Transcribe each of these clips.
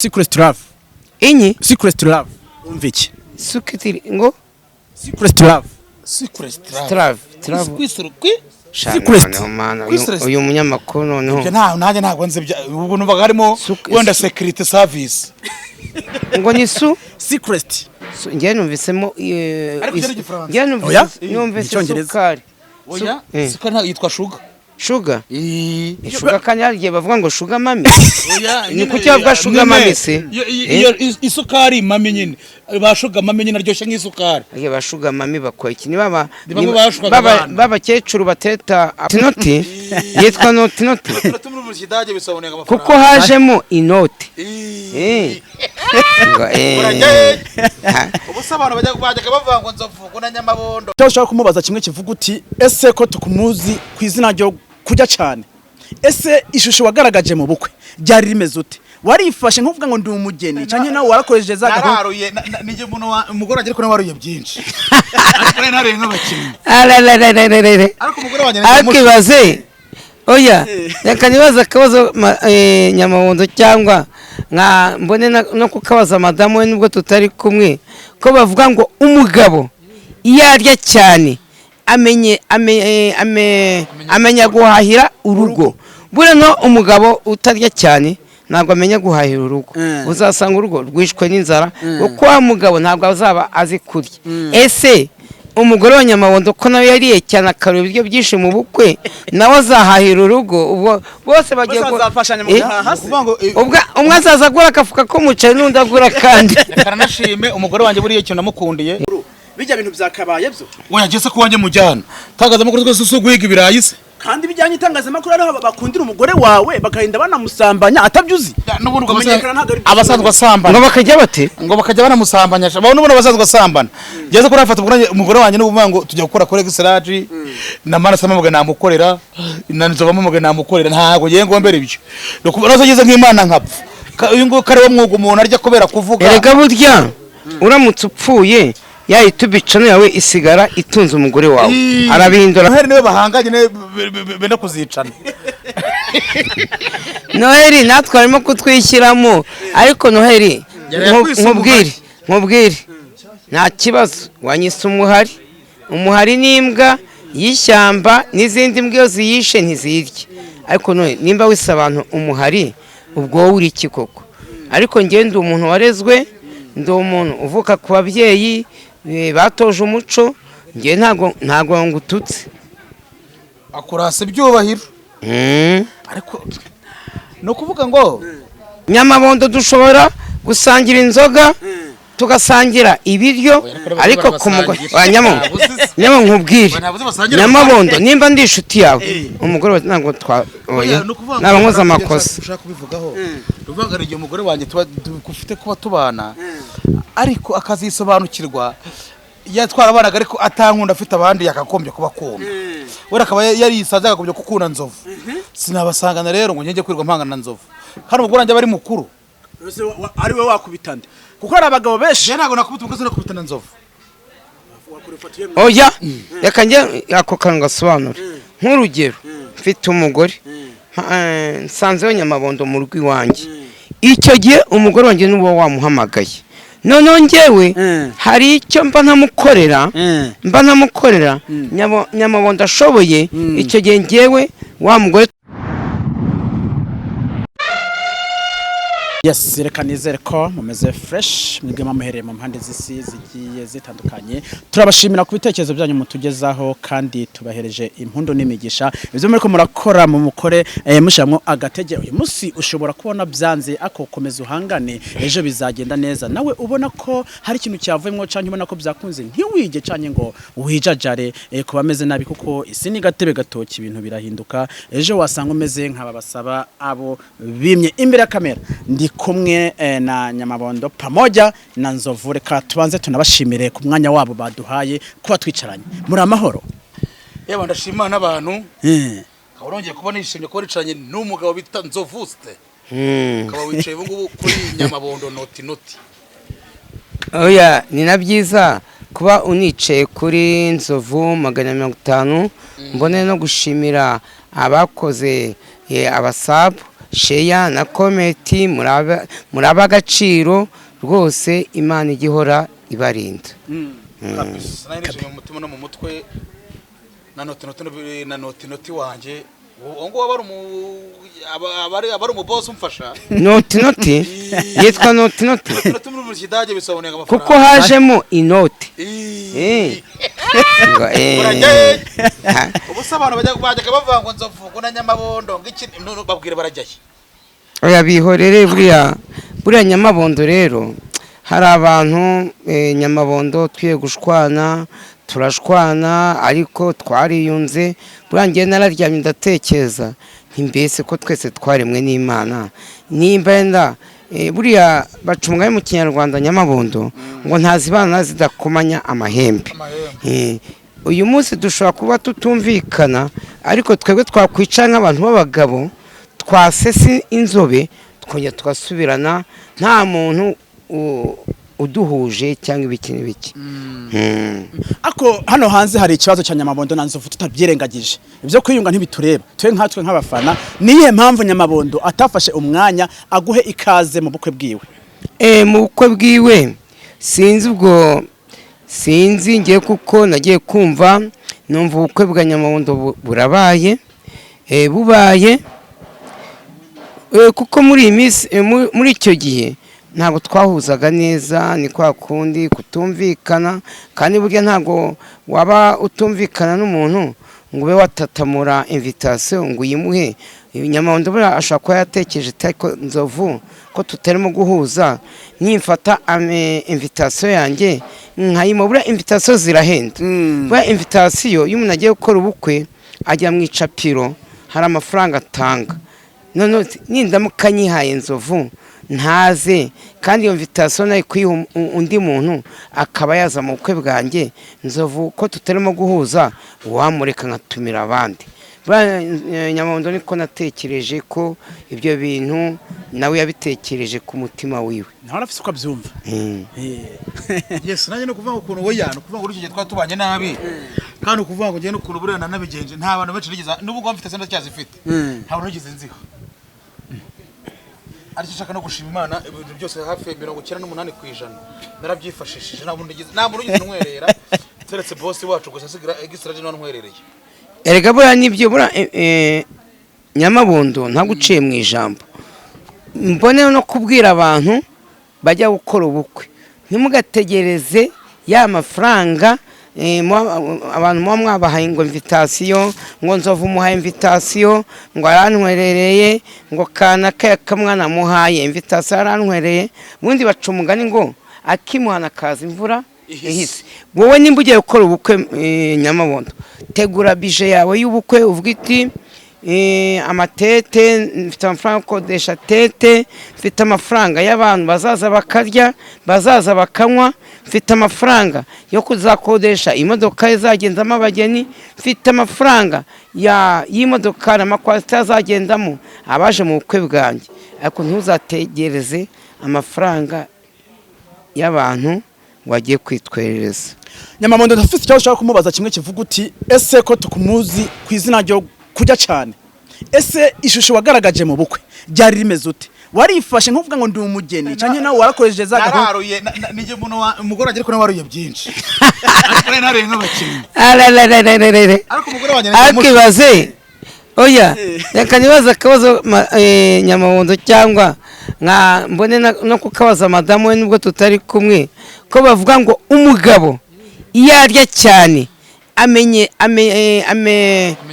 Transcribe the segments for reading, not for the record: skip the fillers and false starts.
Secret love. Inyi? Secret love. Umva iki? Sukitiri ngo? Secret love. Secret. Trav trav. Kwisuru kwi. Sha, Secret. noneho mana, Secret. uyu munyamakuru noneho. Ibyo nta nanjye ntabwo nzi ubwo numvaga harimo wenda security service. Ngo ni su Secret. Njye numvisemo Ariko ibyo ni Igifaransa. Njye numvise Oya? numvise Icyongereza. isukari. Oya, Eh. sukari ntabwo yitwa sugar. Sugar. Eh. Sugar kandi hari igihe bavuga ngo sugar mami. Oya, Ni nyine, kuki bavuga sugar nyine, mami se? Iyo isukari mami nyine, ba sugar mami nyine aryoshye nk'isukari. Iyo ba sugar mami bakora iki? Ni baba Ni bamwe bashukaga abana. B'abakecuru bateta inoti yitwa noti noti. Turatumura mu Kidage bisobanuye amafaranga. Kuko hajemo inoti. Eh. Ngo, eh. Urajya he? Ha. Ubu se abantu bajyaga bavuga ngo Nzovu ngo na Nyamabondo. Cyo ushaka kumubaza kimwe kivuga uti ese ko tukumuzi ku izina ryo kurya cyane, ese ishusho wagaragaje mu bukwe ryari rimeze ute? Warifashe nkuvuga ngo ndi umugeni cyane, nawe warakoresheje za gahunda? Nararuye nijye umuntu umugore wanjye, ariko nawe waruye byinshi, ariko nari naruye nk'abakinnyi. Arararararare. Ariko umugore wanjye Ariko ibaze, oya, reka nibaze akabazo Nyamabondo, cyangwa nka mbone no kukabaza madamu we nubwo tutari kumwe, ko bavuga ngo umugabo iyo arya cyane amenye amenya guhahira urugo. Buriya no umugabo utarya cyane ntabwo amenya guhahira urugo. Uzasanga urugo rwishwe n'inzara, kuko wa mugabo ntabwo azaba azi kurya. Ese umugore wa Nyamabondo ko nawe yariye cyane akarura ibiryo byinshi mu bukwe, nawe azahahira urugo? Ubwo bose bagiye Bose bazafashanya mu Eh? guhaha se? Kuvuga ngo Ubwo umwe azaza agura agafuka k'umuceri n'undi agura kandi. Reka nanashime umugore wanjye, buriya ikintu namukundiye. Bijya bintu byakabaye byo. We yageze ko wanjye mujyana tangazamakuru twese si uguhiga ibirayi se? Kandi bijyanye itangazamakuru ariho bakundira umugore wawe bakarinda banamusambanya atabyuzi. N'ubundi ubwo Kumenyekana ntabwo ari byo. abasanzwe asambana. Ngo bakajya bate? Ngo bakajya banamusambanya, abo n'ubundi abasanzwe asambana. Ngeze ko nafata umugore wanjye n'ubu ngo tujya gukora kuri Exlage na Marasa mpamagaye namukorera, na Nzova mpamagaye namukorera, ntabwo ngiye ngombera ibyo. Nuko nazo ngeze nk'Imana nkapfa. Uyu nguyu kare wo mwuga umuntu arya kubera kuvuga. Erega burya uramutse upfuye, ya YouTube channel yawe isigara itunze umugore wawe. Arabihindura. Noheli niwe bahanganye, niwe benda kuzicana. Noheli natwe arimo kutwishyiramo, ariko Noheli Yari yakwise nkubwire nkubwire, nta kibazo wanyise umuhari. Umuhari n'imbwa y'ishyamba n'izindi mbwa iyo ziyishe ntizirya. Ariko none nimba wise abantu umuhari, ubwo wowe uri iki koko? Ariko njye ndi umuntu warezwe, ndi umuntu uvuka ku babyeyi batoje umuco. Njye ntabwo ngututse. Akurasa ibyubahiro. Ariko ni ukuvuga ngo Nyamabondo dushobora gusangira inzoga, tugasangira ibiryo, ariko ku mugore wa Nyamo Nyamo, nkubwire Nyamabondo, nimba ndi inshuti yawe, umugore wawe ntabwo twa oya, naba nkoze amakosa. Ushaka kubivugaho, ni ukuvuga ngo hari igihe umugore wanjye tuba dufite kuba tubana, ariko akazisobanukirwa yatwarabanaga, ariko atankunda, afite abandi yakagombye kuba akunda, we akaba yarisanze yakagombye gukunda Nzovu. Sinabasangana rero ngo njye kwirirwa mpangana na Nzovu kandi umugore wanjye aba ari mukuru. Ese ari we wakubita nde? Kuko hari abagabo benshi. Njye ntabwo nakubita umukozi, nakubita na Nzovu. Oya, reka njye ako kantu gasobanura. Nk'urugero, mfite umugore, nsanzeho Nyamabondo mu rugo iwanjye. Icyo gihe umugore wanjye n'uwo wamuhamagaye, noneho njyewe hari icyo mba ntamukorera, mba ntamukorera Nyamabondo ashoboye. Icyo gihe njyewe wa mugore Yes, reka nizere ko mumeze fresh, mwebwe muherereye mu mpande z'isi zigiye zitandukanye. Turabashimira ku bitekerezo byanyu mutugezaho, kandi tubahereje impundu n'imigisha. Ibyo muri ko murakora mu mukore mushiramwo agatege. Uyu munsi ushobora kubona byanze, ako komeza uhangane, ejo bizagenda neza. Nawe ubona ko hari ikintu cyavuyemo canke ubona ko byakunze, ntiwige canke ngo wijajare kuba ameze nabi, kuko isi ni gatebe gatoki, ibintu birahinduka. Ejo wasanga umeze nk'aba basaba abo bimye. Imbere ya kamera ndi kumwe na Nyamabondo pamoja na Nzovu. Reka tubanze tunabashimire ku mwanya wabo baduhaye kuba twicaranye. Muri amahoro? Yewe, ndashima n'abantu. Ukaba urongeye kuba nishimye kuba nicaranye n'umugabo bita Nzovuste, ukaba wicaye ubu ngubu kuri Nyamabondo noti noti. Oya, ni na byiza kuba unicaye kuri Nzovu 150. Mbone no gushimira abakoze abasabu. share na comment, murabe agaciro rwose. Imana igihora ibarinda. Kabisa, nari nishimye mu mutima no mu mutwe na noti noti na noti noti wanjye. Uwo nguwo aba ari umubosi umfasha. Noti noti, yitwa noti noti. Noti noti muri kidage bisobanuye amafaranga. Kuko hajemo inoti. Ngo, Barajya he? Ha. Ubu se abantu bajyaga bavuga ngo Nzovu ngo na Nyamabondo ngo iki, none babwire barajya he? Oya, bihorere. Buriya Nyamabondo rero, hari abantu, Nyamabondo twiye gushwana, turashwana, ariko twariyunze. Buriya njye nararyamye ndatekereza nti: mbese ko twese twaremwe n'Imana, nimba yenda buriya baca umugani mu Kinyarwanda, Nyamabondo, ngo ntazibana zidakomanya amahembe. Amahembe. Uyu munsi dushobora kuba tutumvikana, ariko twebwe twakwicara nk'abantu b'abagabo, twasesa inzobe, twongera tugasubirana, nta muntu uduhuje cyangwa ibiki n'ibiki. Ako hano hanze hari ikibazo cya Nyamabondo na Nzovu, tutabyirengagije. Ibyo kwiyunga ntibitureba twe nkatwe nk'abafana. Niyihe mpamvu Nyamabondo atafashe umwanya aguhe ikaze mu bukwe bwiwe? Mu bukwe bwiwe sinzi, ubwo sinzi ngiye, kuko nagiye kumva numva ubukwe bwa Nyamabondo burabaye. Bubaye, kuko muri iyi minsi, muri icyo gihe ntabwo twahuzaga neza, ni kwa kundi kutumvikana. Kandi burya ntabwo waba utumvikana n'umuntu ngo ube watatamura invitation ngo uyimuhe. Nyamabondo buriya ashobora kuba yatekereje ati: ariko Nzovu ko tutarimo guhuza, nimfata invitation yanjye nkayima. Buriya invitation zirahenda. Buriya invitation, iyo umuntu agiye gukora ubukwe ajya mu icapiro, hari amafaranga atanga. None nindamuka nyihaye Nzovu ntaze, kandi iyo invitation nayo kuyiha undi muntu akaba yaza mu bukwe bwanjye, Nzovu ko tutarimo guhuza, uwamureka nkatumira abandi. Buriya, Nyamabondo niko natekereje ko ibyo bintu nawe yabitekereje ku mutima wiwe. Nawe arafise uko abyumva. Yes, nanjye no kuvuga ngo ukuntu, oya, no kuvuga ngo uri gihe twari tubanye nabi, kandi ukuvuga ngo ngiye n'ukuntu buriya nanabigenje, nta bantu benshi nigeze, n'ubu ngubu mfite ndacyazifite, nta bantu nigeze nziha. Aricyo nshaka no gushima Imana, ibintu byose hafi 98% narabyifashishije, nta muntu ugeze ntwerera keretse bosi wacu gusa asigira egisitaraje niwe ntwerereye. Erega buriya nibyo, buriya Nyamabondo ntabwo uciye mu ijambo, mbone no kubwira abantu bajya gukora ubukwe: ntimugategereze ya mafaranga abantu muba mwabahaye ngo invitation, ngo Nzovu umuhaye invitation ngo arantwerereye, ngo kanaka kamwana muhaye invitation arantwereye. Ubundi baca umugani ngo akimuhana kaza imvura ihise. Wowe nimba ugiye gukora ubukwe, Nyamabondo, tegura budget yawe y'ubukwe, uvuga iti: amatente, mfite amafaranga yo gukodesha tente, mfite amafaranga y'abantu bazaza bakarya, bazaza bakanywa, mfite amafaranga yo kuzakodesha imodoka izagendamo abageni, mfite amafaranga y'imodoka n'amakwasiteri azagendamo abaje mu bukwe bwanjye. Ariko ntuzategereze amafaranga y'abantu wagiye kwitwerereza. Nyamabondo, ndafite ikibazo ushaka kumubaza kimwe kivuga uti: ese ko tukumuzi ku izina ryo kurya cyane, ese ishusho wagaragaje mu bukwe ryari rimeze ute? Warifashe nkuvuga ngo ndi umugeni, cyangwa nawe warakoresheje za gahunda? Nararuye nijye umuntu umugore wanjye, ariko nawe waruye byinshi, ariko nari naruye nk'abakinnyi. Arararararare. Ariko umugore wanjye Ariko ibaze, oya, reka nibaze akabazo Nyamabondo, cyangwa nka mbone no kukabaza madamu we nubwo tutari kumwe, ko bavuga ngo umugabo iyo arya cyane amenye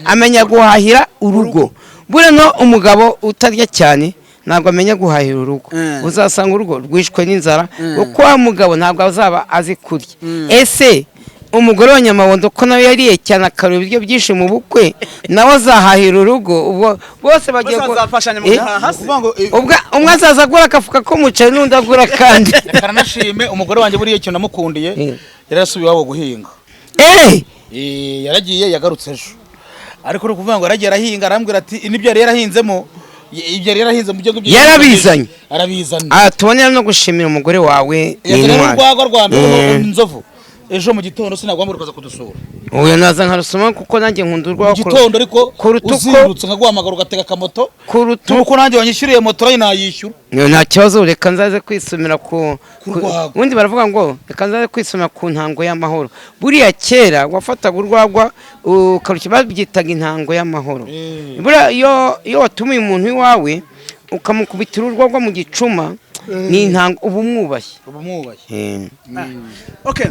amenya guhahira urugo. Buriya no umugabo utarya cyane ntabwo amenya guhahira urugo. Uzasanga urugo rwishwe n'inzara, kuko wa mugabo ntabwo azaba azi kurya. Ese umugore wa Nyamabondo ko nawe yariye cyane akarura ibiryo byinshi mu bukwe, nawe azahahira urugo? Ubwo bose bagiye Bose bazafashanya mu guhaha se? Kuvuga ngo Ubwo umwe azaza agura agafuka k'umuceri n'undi agura kandi. Reka nanashime umugore wanjye, buriya ikintu namukundiye, yari yarasubiye iwabo guhinga. Yaragiye, yagarutse ejo, ariko ni ukuvuga ngo yaragiye arahinga, arambwira ati n'ibyo yari yarahinzemo, ibyo yari yarahinze mu byo ngibyo. Yarabizanye. Arabizana. Aha tubonera no gushimira umugore wawe, ni Yazanye intwari. n'urwagwa rwa mbere. Inzovu Ejo mu gitondo sinaguhamagara ukaza kudusura? Oya, naza nkarusoma kuko nanjye nkunda Mu urwagwa. gitondo ariko Kuruta uko uzindutse nkaguhamagara ugatega akamoto. Kuruta Nuko nanjye wanyishyuriye moto nayo nayishyura. Nyo, nta kibazo, reka nzaze kwisomera ku Ku rwagwa. Ubundi baravuga ngo reka nzaze kwisomera ku ntango y'amahoro. Buriya kera wafataga urwagwa ukarushya, babyitaga intango y'amahoro. Buriya iyo watumiye umuntu iwawe ukamukubitira urwagwa mu gicuma, ni intango, uba umwubashye. Uba mwubashye. Okay,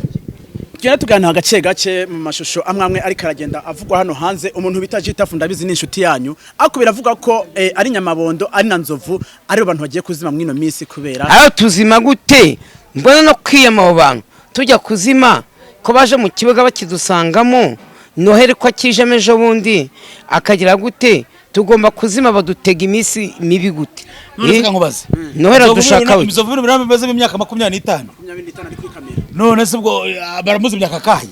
tugenda tuganira gake gake mu mashusho amwe amwe ariko aragenda avugwa hano hanze. Umuntu bita Gitafu, ndabizi ni inshuti yanyu, ariko biravuga ko ari Nyamabondo, ari na Nzovu, ari bo bantu bagiye kuzima mw'ino minsi kubera Aho tuzima gute? Mbona no kwiyama abo bantu tujya kuzima ko baje mu kibuga bakidusangamo. Noheli ko akijemo ejo bundi akagira gute? Tugomba kuzima, badutega iminsi mibi gute? None se nkubaze. Noheli adushaka we. Nzovu bino bimaze imyaka 25. 25 ari kuri kamera. None se ubwo baramuzimya aka kanya?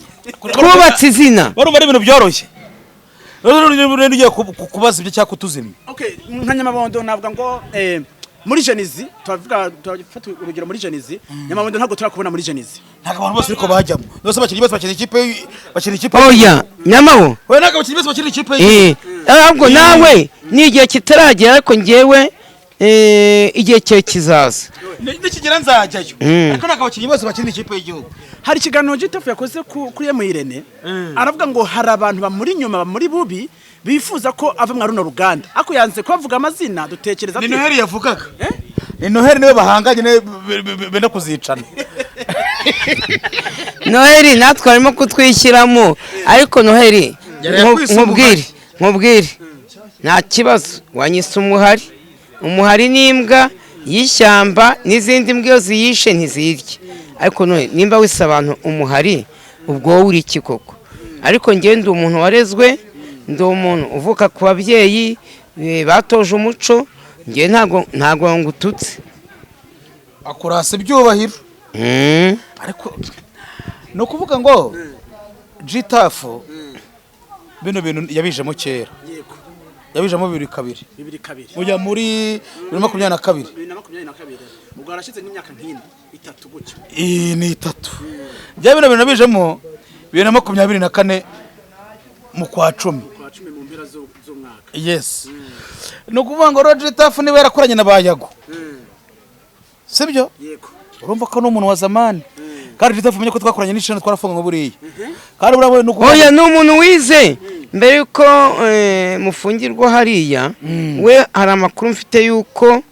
Twubatse izina. Barumva ari ibintu byoroshye. Rero ugiye kubaza ibyo cyangwa kutuzimya. Okay, nka Nyamabondo navuga ngo muri Gen-Z, turavuga, turafata urugero muri Gen-Z, Nyamabondo ntabwo turakubona muri Gen-Z. Ntabwo abantu bose ariko bajyamo. None se abakinnyi bose bakina ikipe? Oya, Nyamabo. We, ntabwo abakinnyi bose bakina ikipe. Ahubwo nawe ni igihe kitaragera, ariko ngewe igihe cyawe kizaza. Nikigera nzajyayo. Ariko ntabwo abakinnyi bose bakina ikipe y'igihugu. Hari ikiganiro Gitafu yakoze kuri Emu Irene, aravuga ngo hari abantu bamuri inyuma, bamuri bubi, bifuza ko ava mwa runo ruganda, ariko yanze kubavuga amazina. Dutekereza Ni ati Noheli yavugaga. Ni Noheli, niwe bahanganye, niwe benda kuzicana. Noheli natwe arimo kutwishyiramo, ariko Noheli Yari yakwise. Nkubwire, nta kibazo, wanyise umuhari. Umuhari n'imbwa y'ishyamba n'izindi mbwa iyo ziyishe ntizirya. Ariko none nimba wise abantu umuhari, ubwo wowe uri iki koko? Ariko njyewe ndi umuntu warezwe, ndi umuntu uvuka ku babyeyi batoje umuco. Njyewe ntabwo ngututse. Akurasa ibyubahiro. Ariko ni ukuvuga ngo Gitafu bino bintu yabijemo kera. Yego. Yabijemo 2002. 2002. Mujya muri 2022. 2022, ubwo harashize nk'imyaka nk'ine, itatu gutyo. Iyi ni itatu. Bya bino bintu nabijemo 2024 mu kwa 10. Kwa 10, mu mpera z'umwaka. Yes, ni ukuvuga ngo Roger Tafu niba yarakoranye na ba Yago, sibyo? Yego. Urumva ko ni umuntu wa zamani. Kandi Gitafu, umenye ko twakoranye n'ishene, twarafunga buriya, kandi buriya ni ukuvuga Oya, ni umuntu wize mbere yuko mufungirwa hariya. We hari amakuru mfite yuko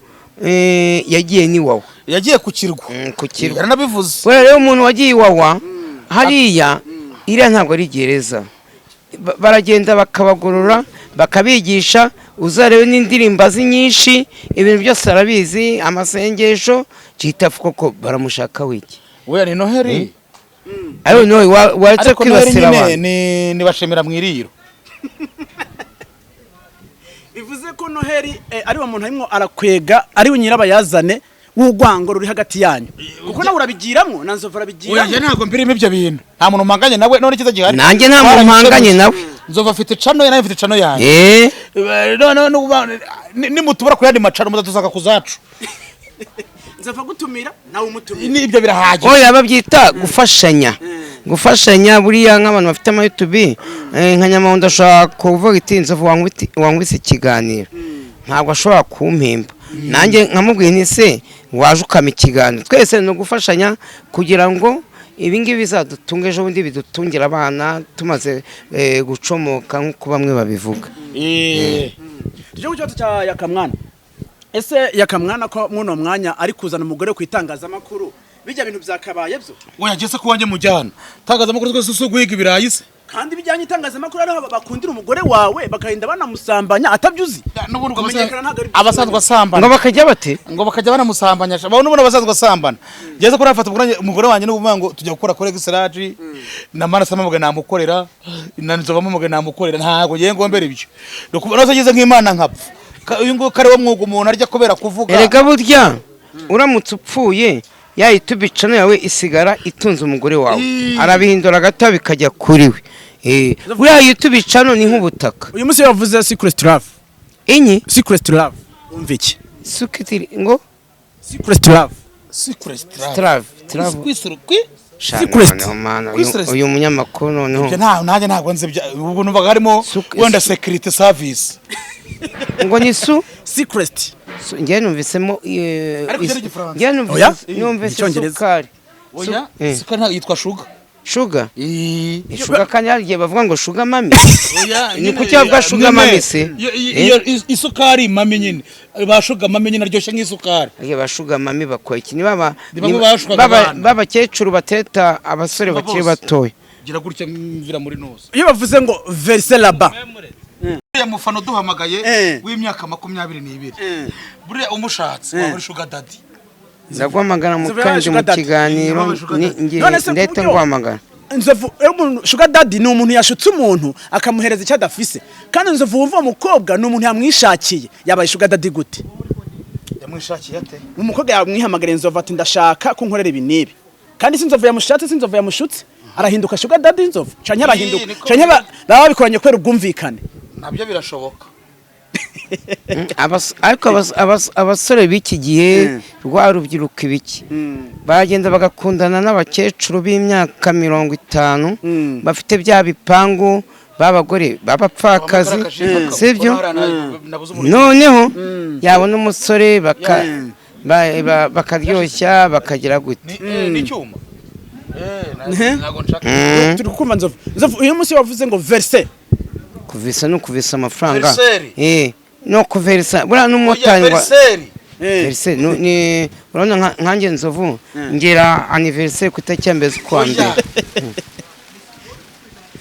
yagiye n'iwawa. Yagiye ku kirwa. Ku kirwa. Yaranabivuze. Buriya rero umuntu wagiye iwawa hariya, iriya ntabwo ari gereza. Baragenda bakabagorora, bakabigisha. Uzarebe n'indirimbo azi nyinshi, ibintu byose arabizi, amasengesho. Gitafu koko baramushaka wiki? Oya, ni Noheli. Ariko nowe waretse Ariko Noheli kwibasira nyine abantu. ni bashimira mu iriro. Bivuze ko Noheli ari wo muntu arimo arakwega, ari we nyirabayazane w'urwango ruri hagati yanyu, kuko nawe urabigiramwo, na Nzovu Oya, arabigiramwo. njye ntabwo mbirimo ibyo bintu, nta muntu mpanganye nawe. None icyiza gihari, Nanjye nta muntu mpanganye nawe. Nzovu afite channel ye, nawe mfite channel yanjye. None nimutubura ku yandi ma channel, muzadusanga ku zacu. Nzovu agutumira, nawe umutumira. Ni ibyo, birahagije. Oya, babyita gufashanya, gufashanya. Buriya nk'abantu bafite ama YouTube, nka Nyamahondo ashobora kuvuga iti: "Nzovu wankubise ikiganiro," ntabwo ashobora kumpemba. Nanjye nkamubwira nti: "Se waje ukama ikiganiro?" Twese ni ugufashanya kugira ngo ibi ngibi bizadutunge ejo bundi, bidutungira abana tumaze gucomoka nk'uko bamwe babivuga. Tujye ku kibazo cya Yakamwana. Ese Yakamwana ko mw'uno mwanya ari kuzana umugore ku itangazamakuru, bijya bintu byakabaye byo? Oya, njye se ko wanjye mujyana itangazamakuru, twese si uguhiga ibirayi se? Kandi bijyanye itangazamakuru, ariho bakundira umugore wawe, bakarinda banamusambanya atabyuzi. N'ubundi ubwo Kumenyekana ntabwo ari abasanzwe asambana. Ngo bakajya bate? Ngo bakajya banamusambanya, babona ubona abasanzwe asambana. Ngeze ko nafata umugore wanjye n'ubuvuga ngo tujya gukora kuri Exerage na Marasa, mpamagaye namukorera, na Nzova mpamagaye namukorera. Ntabwo ngiye ngombera ibyo. Nukuvuga nose ngeze nk'Imana nkapfa, uyu nguyu kari wo mwuga umuntu arya kubera kuvuga. Erega burya uramutse upfuye, ya YouTube channel yawe isigara itunze umugore wawe, arabihindura gato bikajya kuri we. Buriya YouTube channel ni nk'ubutaka. Uyu munsi yavuze secret love. Inyi? Secret love, umva iki? Sukitiri ngo? Secret love. Secret. Trav trav. Kwisuru kwi Sha, Secret. noneho mana, Kuri Celestin. uyu munyamakuru noneho Ibyo nta nanjye ntabwo nzi ubwo numvaga harimo wenda security service. Ngo ni su Secret. Njye numvisemo Ariko icyo ni Igifaransa. Njye numvise Oya? numvise Icyongereza. isukari. Oya, Eh. sukari ntabwo yitwa sugar. Sugar. Eh. Sugar kandi hari igihe bavuga ngo sugar mummy. Oya, Ni nyine, kuki bavuga sugar nyine, mummy se? Iyo isukari mami nyine, ba sugar mummy nyine aryoshye nk'isukari. Iyo ba sugar mummy bakora iki? Ni baba Ni bamwe bashukaga abana. B'abakecuru bateta abasore Aba bakiri bose. batoya. Gira gutya mvira muri nose. Iyo bavuze ngo verse laba. Uriya mufana uduhamagaye w'imyaka 22, buriya umushatse waba uri sugar daddy. Ndaguhamagara mu Nzovu yabaye kandi mu sugar daddy. kiganiro. Yabaye sugar daddy. None se ku ndahita nguhamagara. Nzovu, iyo umuntu sugar daddy ni umuntu yashutse umuntu akamuhereza icyo adafise. Kandi Nzovu, wumva uwo mukobwa ni umuntu yamwishakiye, yabaye sugar daddy gute? Yamwishakiye ate? Umukobwa yamwihamagariye Nzovu ati: "Ndashaka ko nkorera ibi n'ibi." Kandi si Nzovu yamushatse, si Nzovu yamushutse, arahinduka sugar daddy Nzovu canke arahinduka Niko canke baba babikoranye kubera ubwumvikane? Nabyo birashoboka. Ariko abasore b'iki gihe, rwa rubyiruko ibiki, baragenda bagakundana n'abakecuru b'imyaka 50 bafite bya bipangu, b'abagore b'abapfakazi, sibyo? Noneho yabona umusore bakaryoshya bakagira gute. N'icyuma ntabwo nshaka. Turi kukumva, Nzovu. Nzovu, uyu munsi wavuze ngo verse. Kuvisa no kuvisa amafaranga. Veriseri. No kuverisa buriya n'umumotari Oya, veriseri. Veriseri ni urabona nkanjye Nzovu ngera anniversaire ku itariki ya 1 z'ukwa mbere.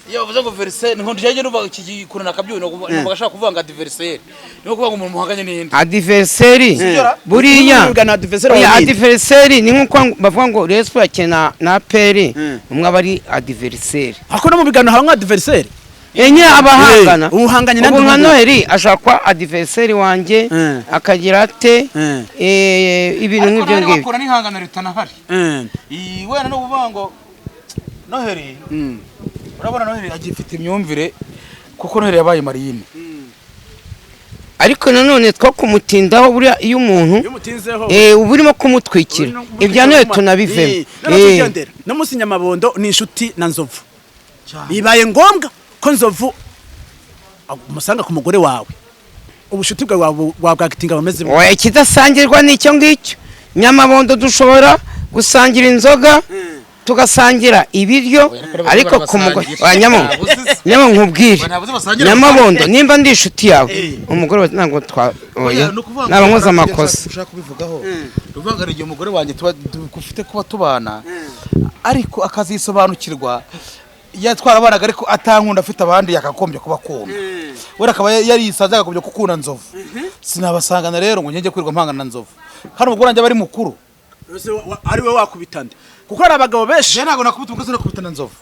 Iyo bavuze ngo veriseri niho njye numva iki gikuntu nakabyuye, numva ashaka kuvuga ngo adversaire, niho kuvuga ngo umuntu muhanganye n'indi. Adversaire buriya Urumva na adversaire Oya, wawe ninde? Adversaire ni nk'uko bavuga ngo Rayon Sports yakina na APR, umwe aba ari adversaire. Ako no mu biganiro habamo adversaire. Enye abahangana. Uhanganye Ubu nande nka ubu? Noheli ashobora kuba adversaire wanjye, akagira ate, ibintu Ariko nk'ibyo noneho ngibyo. bakora n'ihangano ritanahari. Iyi wenda no kuvuga ngo Noheli, urabona Noheli agifite imyumvire kuko Noheli yabaye marine. Ariko nanone two kumutindaho, buriya iyo umuntu Iyo umutinzeho uba urimo kumutwikira ibya Noheli, tunabivemo. Tugendera no munsi. Nyamabondo ni inshuti na Nzovu, bibaye ngombwa ko Nzovu umusanga ku mugore wawe, ubushuti bwawe wabwagitinga bumeze bute? Oya, ikidasangirwa ni icyo ngicyo. Nyamabondo dushobora gusangira inzoga, tugasangira ibiryo, ariko ku mugore wa Nyamo nkubwire, Nyamabondo, nimba ndi inshuti yawe, umugore wawe ntabwo twa oya, naba nkoze amakosa. Ushaka kubivugaho, uvuga ngo igihe umugore wanjye tuba dufite kuba tubana, ariko akazisobanukirwa yatwarabanaga ariko atankunda afite abandi yakagombye kuba akunda, wera akaba yarisanze yakagombye gukunda Nzovu. Sinabasangana rero ngo njye kwirirwa mpangana na Nzovu kandi umugore wanjye aba ari mukuru. Ese ari we wakubita nde? Kuko hari abagabo benshi. Njye ntabwo nakubita umugore, sinakubita na Nzovu.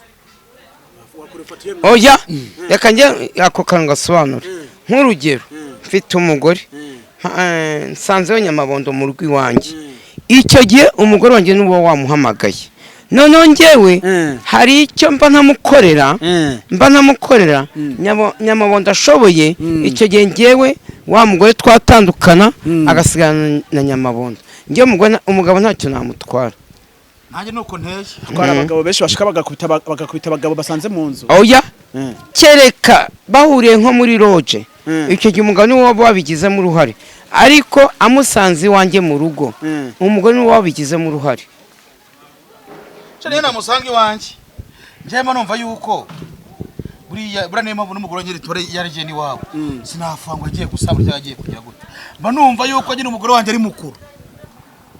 Oya, reka njye ako kantu gasobanura. Nk'urugero, mfite umugore, nsanzeho Nyamabondo mu rugo iwanjye. Icyo gihe umugore wanjye n'uwo wamuhamagaye, noneho njyewe hari icyo mba ntamukorera, mba ntamukorera Nyamabondo ashoboye. Icyo gihe njyewe wa mugore twatandukana, agasigarana na Nyamabondo. Njyewe umugabo ntacyo namutwara. Nanjye nuko nteye. Kuko hari abagabo benshi bashika bagakubita abagabo basanze mu nzu. Oya, kereka bahuriye nko muri lodge, icyo gihe umugabo niwe waba wabigizemo uruhare. Ariko amusanze iwanjye mu rugo, umugore niwe wabigizemo uruhare. Niyo namusanga iwanjye, njyewe mba numva yuko buriya niyo mpamvu n'umugore wanjye ritore yaragiye n'iwabo, sinafangwa agiye gusaba cyangwa agiye kugira gute. Mba numva yuko nyine umugore wanjye ari mukuru.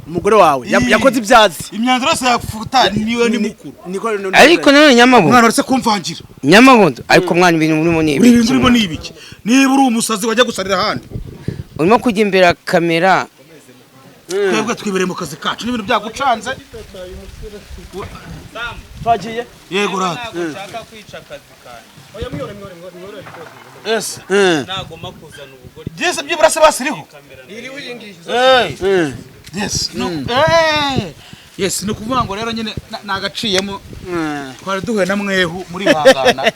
Umugore wawe yakoze ibyazi. Imyanzuro yose yafuta niwe ni mukuru. Ariko nanone Nyamabondo Umwana uretse kumvangira. Nyamabondo, ariko mwana, ibintu urimo ni Uri ibiki? Ibintu urimo ni ibiki? Niba uri umusazi wajya gusarira ahandi. Urimo kujya imbere ya kamera. Twebwe twibereye mu kazi kacu n'ibintu byagucanze. Twagiye. Yego rata. Ntabwo nshaka kwica akazi kanjye. Ese Nagomba kuzana ubugoryi. byese byibura se basiriho. Hey. Yes. No. Eh. Yes, ni ukuvuga ngo rero nyine nagaciyemo, twari duhuye na mwehu muri bangana.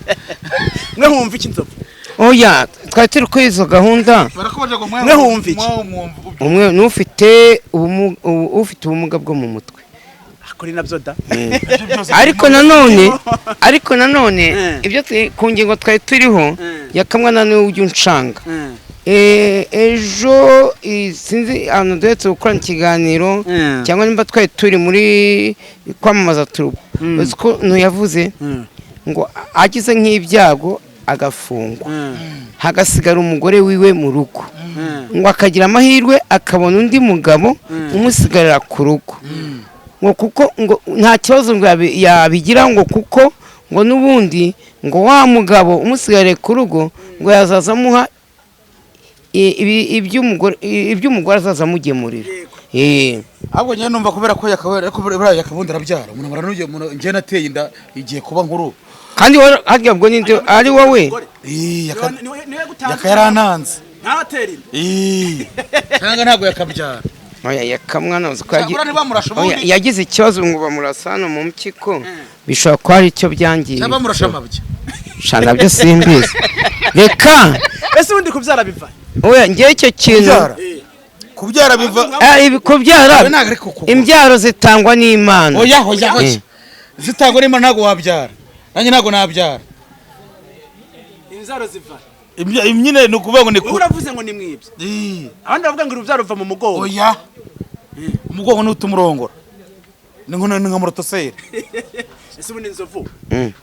Mwe humva iki, Nzovu? Oya, twari turi kuri izo gahunda. Barakubaje ngo mwehu. Mwe wumva iki? Mwehu mwumva Umwe n'ufite ufite ubumuga bwo mu mutwe. Kuri nabyo da. Ariko nanone ibyo ku ngingo twari turiho, yakamwana niwe ujya unshanga. Ejo sinzi ahantu duherutse gukorana ikiganiro cyangwa nimba twari turi muri kwamamaza turubo, uzi ko yavuze ngo agize nk'ibyago agafungwa, hagasigara umugore wiwe mu rugo, ngo akagira amahirwe akabona undi mugabo umusigarira ku rugo, ngo kuko ngo nta kibazo ngo yabigira, ngo kuko ngo n'ubundi ngo wa mugabo umusigariye ku rugo ngo yazaza amuha iby'umugore azaza amugemurira. Ahubwo njyewe numva kubera ko yakabera, ariko buriya yakabundi arabyara umuntu amara n'ugiye umuntu, njyewe nateye inda igiye kuba nkuru. Kandi harya ubwo ninde ari wowe? Yaka yarantanze. Ntatera inda. Cyangwa ntabwo yakabyara. Oya, yakamwana uzi ko Cyakora ntibamurashe Oya, ubundi. yagize ikibazo ngo bamurasa hano mu mpyiko, bishobora kuba hari icyo byangiye. Cyangwa bamurashe amabya. Sha, nabyo simbizi, reka. Ese ubundi kubyara biva? Oya, ngewe icyo kintu Kubyara, kubyara biva Ibi kubyara Oya, ntabwo ariko kugura. Imbyaro zitangwa n'Imana. Oya, oya, oya, zitangwa n'Imana ntabwo wabyara, nanjye ntabwo nabyara. Inzaro ziva? Nyine ni ukuvuga ngo ni Wowe ku uravuze ngo ni mwibyo, abandi bavuga ngo urubyaro ruva mu mugongo. Oya, umugongo niwo utuma urongora, ni nka morotoseri. Ese ubundi Nzovu,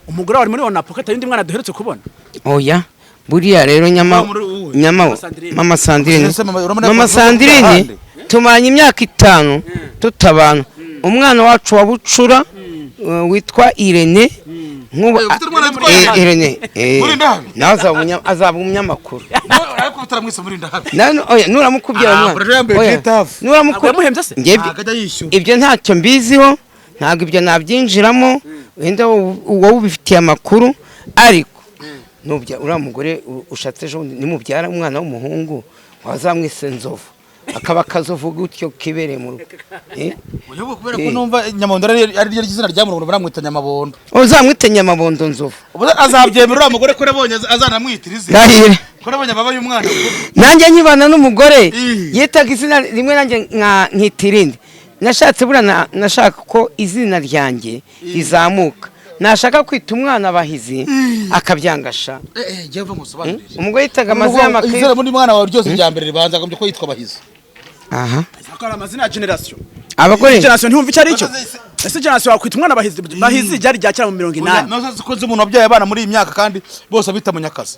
umugore wawe muri onapo ko atari undi mwana duherutse kubona? Oya, buriya rero nyama Muri uwuhe? nyama Mama Sandrine. Mama Sandrine. Ese mama, urabona Mama ko Sandrine ahandi? Tumaranye imyaka 5 tutabana. Umwana wacu wa bucura witwa Irene nk'ubu Ufite umwana witwa Irene? Irene? Irene. Muri Ndahabi? Nawe azaba umunyamakuru. Ariko utaramwise muri Ndahabi. Oya, nuramukubyara Ah, umwana bro, yambaye Oya, Getafe. Ntabwo yamuhembye se? Njye Ntabwo ajya yishyura. Ibyo ntacyo mbiziho, ntabwo ibyo nabyinjiramo, wenda wowe ubifitiye amakuru. Ariko nubya uriya mugore ushatse ejo bundi, nimubyara umwana w'umuhungu wazamwise Nzovu, akaba akazovu gutyo kibereye mu rugo. Uyoboye kubera ko numva Nyamabondo ari ryo zina rya Murundo, baramwita Nyamabondo. Uzamwite Nyamabondo Nzovu. Ubu azabyemera uriya mugore ko nabonye azanamwitira izina? Ndahira. Ko nabonye baba y'umwana. Nanjye nkibana n'umugore yitaga izina rimwe, nanjye nkita irindi. Nashatse buriya nashaka ko izina ryanjye rizamuka, nashaka kwita umwana Abahizi akabyangasha. Njyewe mva ngusobanurire. Umugore yitaga amazina y'amakristo. Izina muri mwana wawe ryose rya mbere ribanza agombye ko yitwa Bahizi. Aha. Ko ari amazina ya generation. Abagore Generation ntiwumva icyo ari cyo. Ese generation wakwita umwana Bahizi? Bahizi ryari rya kera mu 80. Nazo ko nzi umuntu wabyaye abana muri iyi myaka kandi bose abita Munyakazi.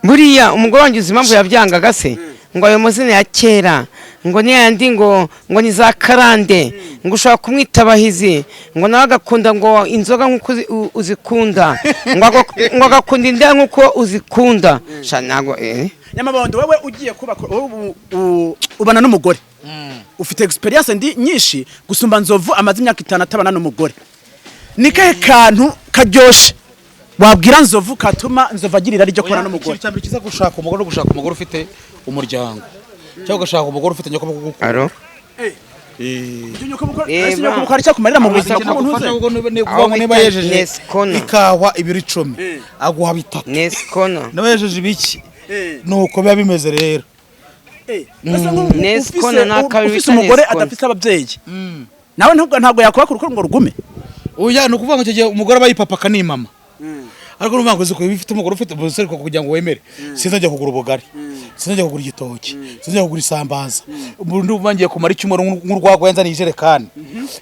Buriya umugore wanjye uzi impamvu yabyangaga se? Ngo ayo mazina ya kera ngo ni yandi, ngo ni za karande, ngo ushobora kumwita Abahizi, ngo nawe agakunda ngo inzoga nk'uko uzikunda, ngo agakunda indaya nk'uko uzikunda. Sha, ntabwo. Nyamabondo, wowe ugiye kubaka, wowe ubana n'umugore, ufite experience ndi nyinshi gusumba Nzovu amaze imyaka 5 atabana n'umugore. Ni kahe kantu karyoshe wabwira Nzovu katuma Nzovu agira irari ryo kubana n'umugore? Ikintu cya mbere cyiza, gushaka umugore no gushaka umugore ufite umuryango cyangwa ugashaka umugore ufite nyoko kugukunda. Aro. Ibyo nyoko Reba. ese nyoko bukora icyakumarira mu buzima Ikintu bw'umuntu agufasha uze? kuko niba Aho ngo niba bita yejeje Neskona. ikawa ibiro 10 aguha bitatu. Nesikona. Niba yejeje ibiki, nuko biba bimeze rero. Ese nk'ubu Neskona ni akabiri ufise bita umugore Neskona. adafise ababyeyi, nawe ntabwo yakubaka urugo ngo rugume? Oya, ni ukuvuga ngo icyo gihe umugore aba yipapa akanimama, ariko nuvuga ngo uzi ufite umugore ufite ubusore kugira ngo wemere, sinzajya kugura ubugari, sinzajya kugura igitoki, sinzajya kugura isambaza. Ubu ndumva ngiye kumara icyumweru nk'urwagwa yanzaniye ijerekani,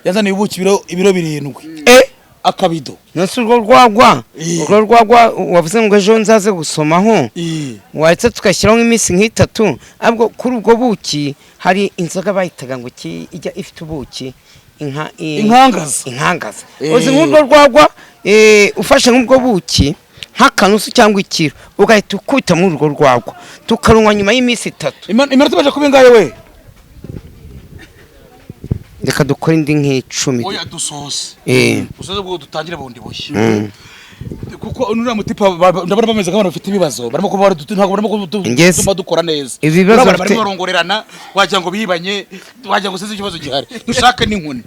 yanzaniye ubuki ibiro 7, akabido. Nonse urwo rwagwa, urwo rwagwa wavuze ngo ejo nzaze gusomaho, waretse tugashyiraho nk'iminsi nk'itatu. Ahubwo kuri ubwo buki hari inzoga bayitaga ngo ki ijya ifite ubuki, inka Inkangaza. Inkangaza. Uzi nk'urwo rwagwa, ufashe nk'ubwo buki nk'akanusu cyangwa ikiro, ugahita ukubita muri urwo rwagwa, tukarunywa nyuma y'iminsi 3. Iminota imaze kuba ingahe we? Reka dukore indi nk'icumi. Oya, dusoze. Dusoze ubwo dutangire bundi bushya, kuko uriya mutipa ndabona bameze nk'abantu bafite ibibazo, barimo kuba ntabwo barimo gutuma dukora neza. Ibi bibazo Urabona barimo barongorerana, wagira ngo bibanye, wagira ngo sinzi ikibazo gihari. Dushake n'inkoni,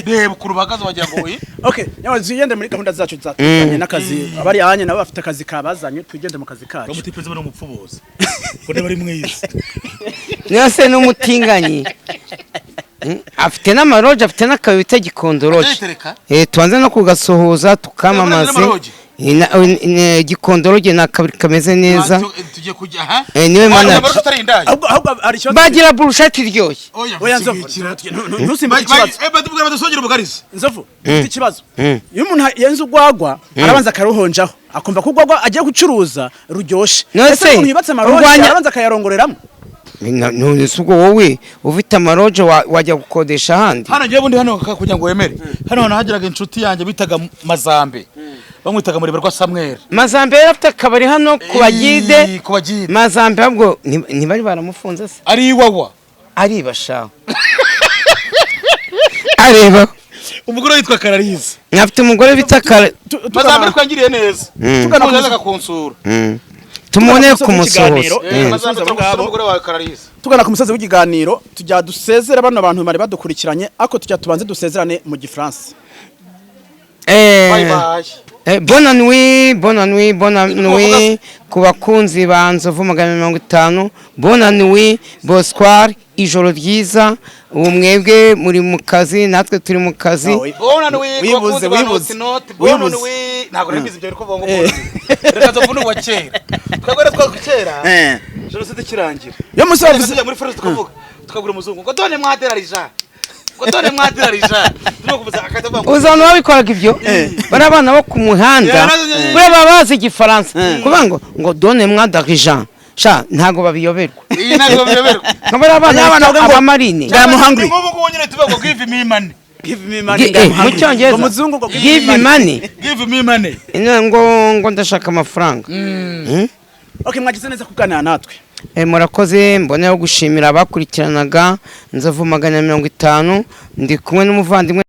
reba ukuntu bahagaze, wagira ngo we. Okay, nyawe tugende muri gahunda zacu zatuzanye n'akazi. Abari ahanye nabo bafite akazi kabazanye, tugende mu kazi kacu. Mutipe nzi ni umupfubuzi ko niba ari mwiza. Niyo se n'umutinganyi. Afite n'amalodge, afite n'akabi bita Gikondo Lodge. Ajya. Tubanze no kugasuhuza, tukamamaze. N'amalodge? Gikondo Lodge ni akabari kameze neza. Tugiye kujya aha. Niwe manager. Utari indaya. Ahubwo hari ikibazo. Bagira burusheti iryoshye. Oya Nzovu, ntusimbuke ikibazo. Batubwira badusongera ubugarizi. Nzovu, ufite ikibazo. Mm. Iyo umuntu yenze urwagwa, arabanza akaruhonjaho, akumva ko urwagwa agiye gucuruza ruryoshe. None Ese se, umuntu yubatse amalodge arabanza akayarongoreramo? None se ubwo wowe ufite amalodge wajya gukodesha ahandi? Hano ngiye bundi hano kugira ngo wemere, hano hantu hagiraga inshuti yanjye bitaga Mazambe, bamwitaga Mureberwa Samuel. Mazambe yari afite akabari hano ku Bagide. Ku Bagide. Mazambe ahubwo ntibari baramufunze se? Ari iwawa. Ariba shaho, areba. Umugore witwa Kararize. Afite umugore bita Kare. Mazambe ariko yangiriye neza. Tugana ku Yazaga kunsura. Tumubone Tugana ku musozi kumusuhuza. w'ikiganiro. Mazambe, Abo turagusura, ngabo. umugore wawe Kararize. Tugana ku musozi w'ikiganiro, tujya dusezera bano bantu bari badukurikiranye, ariko tujya tubanze dusezerane mu Gifaransa. Bye bye. Bonne nuit, bonne nuit, bonne nuit ku bakunzi ba Nzovu 250. Bonne nuit, bonsoir, ijoro ryiza. Ubu mwebwe muri mu kazi, natwe turi mu kazi. Nawe. Bonne nuit. Wibuze, wibuze. Bonne Wibuze. nuit. Ntabwo nari mbizi ibyo biri kuvuga ngo bonne nuit. Reka Nzovu ni uwa kera, twebwe rero twa kera jenoside ikirangira, Yo musi twajyaga wavuze tujya muri forest, tukavuga, tukabwira umuzungu ngo donnez moi de l'argent, ngo donnez moi de l'argent, turimo kuvuza akahita avuga ngo Uzi abantu babikoraga ibyo? Bari abana bo ku muhanda. Buriya baba bazi Igifaransa, kuvuga ngo donnez moi d'argent, sha ntabwo babiyoberwa. Iyi ntabwo biyoberwa. Nka bariya bana Abana bita bavuga ngo abamarine. I'm hungry. Nk'ubu ngubu nyine tuvuga ngo give me money. Give me money. Mu Cyongereza. Ngo muzungu ngo give me money. Give me money. Ngo ndashaka amafaranga. Okay, mwagize neza kuganira natwe. Murakoze. Mboneyeho gushimira abakurikiranaga Nzovu 250. Ndi kumwe n'umuvandimwe.